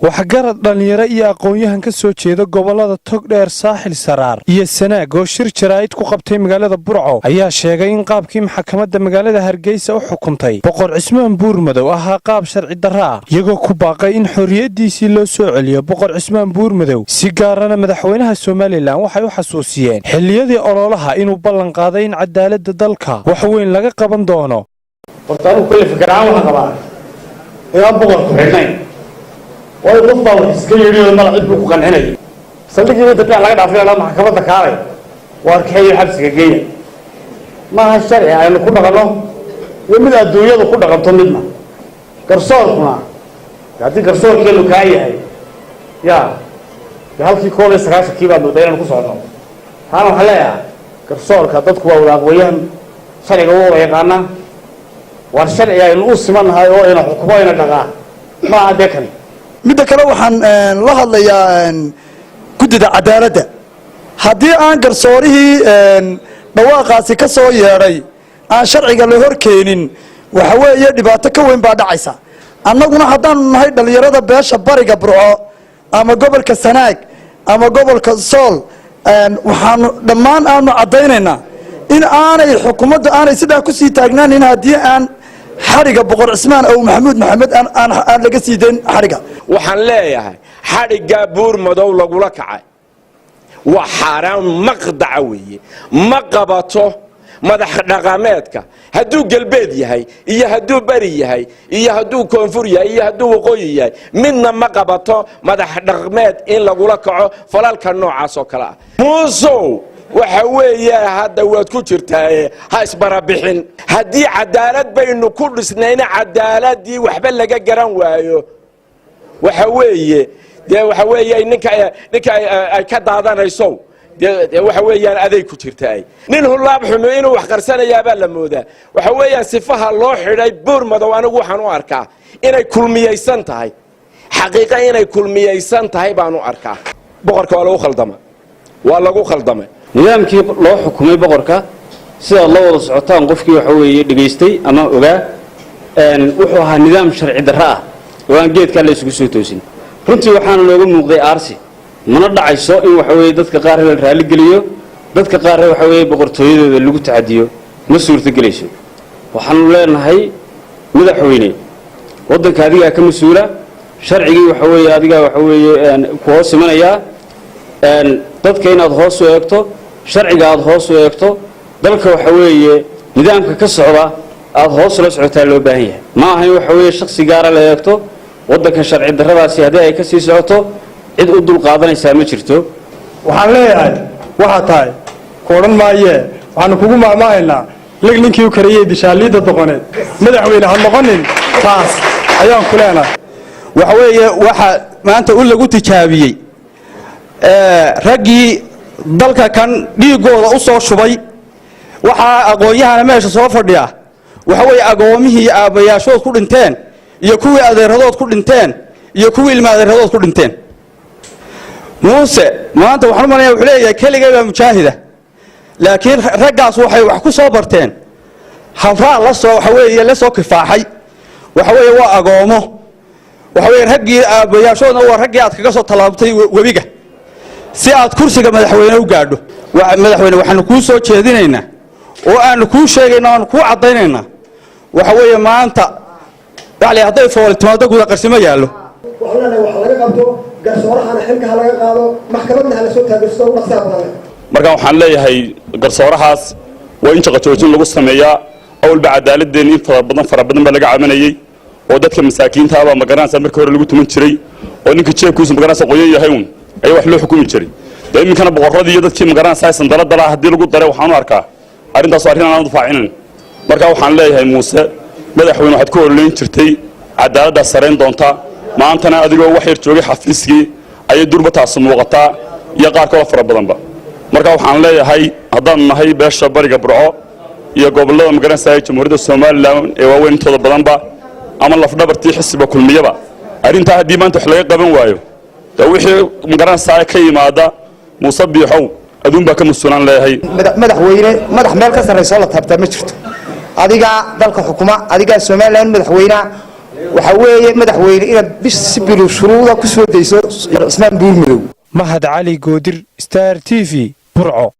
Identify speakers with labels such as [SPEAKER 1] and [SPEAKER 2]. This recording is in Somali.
[SPEAKER 1] Waxgarad, dhallinyaro iyo aqoon-yahan ka soo jeeda gobollada Togdheer, Saaxil, Saraar iyo Sanaag oo shir jaraa'id ku qabtay magaalada Burco ayaa sheegay in qaabkii maxkamadda magaalada Hargeysa u xukuntay Boqor Cismaan Buurmadow ahaa qaab sharci darra ah, iyagoo ku baaqay in xorriyaddiisii loo soo celiyo Boqor Cismaan Buurmadow. Si gaarana madaxweynaha Somaliland waxay u xasuusiyeen xilliyadii ololaha inuu ballan qaaday in cadaaladda dalka wax weyn laga qaban doono.
[SPEAKER 2] Horta anugu kolle fikir ahaan waxaan qabaa inaan boqorku xidhnayn, waayo qof baa wax iska yidhi oo mala cid buu ku qancinayay. Saldhigii inta dhinac laga dhaafay maxkamadda kaalay waar kaxeeyo xabsiga geeya, maaha sharci aynu ku dhaqanno iyo mid adduunyadu ku dhaqanto midna. Garsoorkuna haddii garsoorkeenu kaa yahay ya de halkii 91-kii baad moodaa inaan ku socno. Taana waxaan leeyahay, garsoorka dadku waa wada aqooyahan, sharciga waa wada yaqaanaa. Waar sharci aynu u simannahay oo ina xukumo ina dhaqaa maaha dee kan.
[SPEAKER 3] Midda kale, waxaan la hadlayaa guddida cadaaladda. Haddii aan garsoorihii dhawaaqaasi ka soo yeedhay aan sharciga la hor keenin, waxa weeye dhibaato ka weyn baa dhacaysa. Annaguna haddaanu nahay dhallinyarada beesha bariga Burco ama gobolka Sanaag ama gobolka Sool, waxaanu dhammaan aanu caddaynaynaa in aanay xukuumaddu aanay sidaa kusii taagnaanin haddii aan xadhiga Boqor Cismaan aw Maxamuud Maxamed aan laga sii dayn xadhiga.
[SPEAKER 4] Waxaan leeyahay, xadhiggaa Buur Madow lagula kacay waa xaaraan maqdaca weeye. Ma qabato madax dhaqameedka, hadduu galbeed yahay iyo hadduu beri yahay iyo hadduu koonfur yahay iyo hadduu waqooyi yahay, midna ma qabato madax dhaqmeed in lagula kaco falalka noocaas oo kale ah. Muusow, waxa weeye hadda waad ku jirtaaye, ha isbarabixin. Haddii cadaalad baynu ku dhisnayna cadaaladii waxba laga garan waayo, waxa weeye dee waxa weeye ninka ay ka daadanayso dee waxa weeyaan aday ku jirtaay. Nin hulaab xumo inuu wax qarsanayaabaa la moodaa. Waxa weeyaan sifaha loo xidhay Buur Madow anigu waxaan u arkaa inay kulmiyaysan tahay, xaqiiqa inay kulmiyaysan tahay baan u arkaa. Boqorka waa lagu khaldama, waa lagu khaldamay.
[SPEAKER 5] Nidaamkii loo xukumay boqorka, sidaad la wada socotaan, qofkii waxa weeye dhegaystay ama ogaa, wuxuu ahaa nidaam sharci darro ah oo aan geedkaa la isugu soo toosin. Runtii waxaana nooga muuqday aarsi. Mana dhacayso in waxa weeye dadka qaar la raaligeliyo, dadka qaarna waxa weeye boqortooyadooda lagu tacadiyo, ma suurtogelayso. Waxaanu leenahay, madaxweyne, waddanka adigaa ka mas-uula, sharcigii waxa weeye adigaa waxa weeye ku hoos imanayaa. Dadka inaad hoos u eegto, sharciga aad hoos u eegto, dalka waxa weeye nidaamka ka socda aad hoos ula socotaa loo baahan yahay. Ma aha in waxa weeye shaksi gaara la eegto. Waddanka sharci darradaasi haddii ay ka sii socoto, cid u dul qaadanaysaa ma jirto.
[SPEAKER 6] Waxaan leeyahay, waxaa tahay ku odhan maayee, waxaanu kugu maahmaahaynaa lig ninkii u kariyey dishaaliidda doqoneed. Madaxweyne, ha noqonin taas ayaan ku leenahay.
[SPEAKER 7] Waxa weeye waxa maanta u lagu tijaabiyey raggii dalka kan dhiiggooda u soo shubay. Waxaa aqoon-yahana meesha soo fadhiya waxa weeye agoomihii aabbayaashood ku dhinteen iyo kuwii adeeradood ku dhinteen iyo kuwii ilma adeeradood ku dhinteen. Muuse maanta waxaan u malaya wuxuu leeyahay keligay baa mujaahida, laakiin raggaas waxay wax ku soo barteen habraa la soo waxa weeye la soo kifaaxay. Waxa weeye waa agoomo. Waxa weeye raggii aabbayaashoodna waa raggii aad kaga soo tallaabtay webiga si aad kursiga madaxweyne u gaadho. Madaxweyne, waxaanu kuu soo jeedinaynaa oo aanu kuu sheegaynaa, aanu kuu caddaynaynaa, waxa weeye maanta wali hadday fooli timaado guda qarsimo yaallo.
[SPEAKER 8] Waxaan leenahay, wax laga qabto garsoorahana, xilka ha laga qaado, maxkamadna ha la soo taago sida ugu dhaqsaha badan.
[SPEAKER 9] Marka waxaan leeyahay, garsoorahaas waa in shaqo joojin lagu sameeyaa. Awalba cadaaladeenni in fara badan fara badan baa laga cabanayey oo dadka masaakiinta ah baa magaranaysa markii hore lagu tuman jiray, oo ninka jeebkiisu magaranaysa qoyan yahay uun ayaa wax loo xukumi jiray. Dee iminkana boqorradii iyo dadkii magaranaysa sandaladala haddii lagu daray, waxaan u arkaa arrintaas arrin aan difaacinayn. Marka waxaan leeyahay, Muuse, madaxweyne, waxaad ku ololeyn jirtay cadaaladdaa sarayn doonta. Maantana adigoo wax yar joogay xafiiskii ayay durba taasi muuqataa iyo qaar kaloo fara badanba. Marka waxaan leeyahay, haddaanu nahay beesha bariga Burco iyo gobollada magaranaysa Jamhuuriyadda Somaliland ee waaweyn intooda badanba ama lafdhabartii xisbiga Kulmiyaba, arrintaa haddii maanta wax laga qaban waayo, dee wixii magaranaysaa ka yimaada, Muuse Biixow, aduun baa ka mas-uulaan leeyahay.
[SPEAKER 10] Madaxweyne, madax meel ka sarraysa oo la taabtaa ma jirto. Adigaa dalka xukuma, adigaa Somaliland madaxweynaha. Waxa weeye, madaxweyne, inaad bish si bilu shuruuda ku soo dayso Cismaan Buurmadow.
[SPEAKER 1] Mahad Cali Goodir, Star TV, Burco.